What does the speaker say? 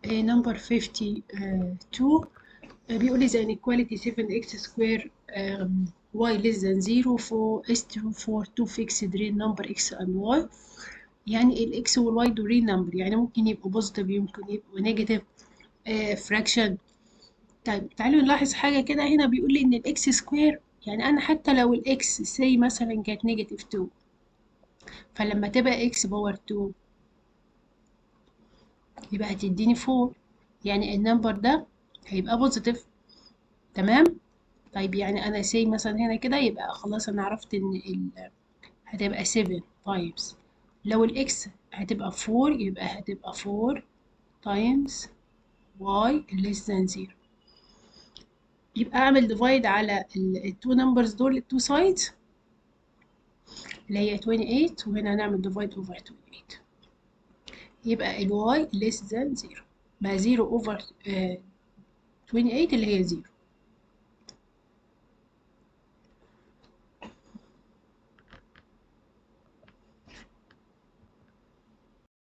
Number 52 بيقول لي the inequality 7x square y less than 0 for is true for two fixed real number x and y. يعني ال x وال y دول real number، يعني ممكن يبقوا positive، يمكن يبقوا negative fraction. طيب تعالوا نلاحظ حاجة كده. هنا بيقول لي إن ال x square، يعني أنا حتى لو ال x say مثلا كانت negative 2، فلما تبقى x power 2 يبقى هتديني 4، يعني ال number ده هيبقى positive. تمام. طيب يعني أنا say مثلا هنا كده، يبقى خلاص أنا عرفت إن هتبقى 7 times، لو ال x هتبقى 4 يبقى هتبقى 4 times y less than 0. يبقى اعمل divide على ال two numbers دول، ال two sides، اللي هي 28، وهنا هنعمل divide over 28، يبقى ال y less than 0، ما 0 over 28 اللي هي 0.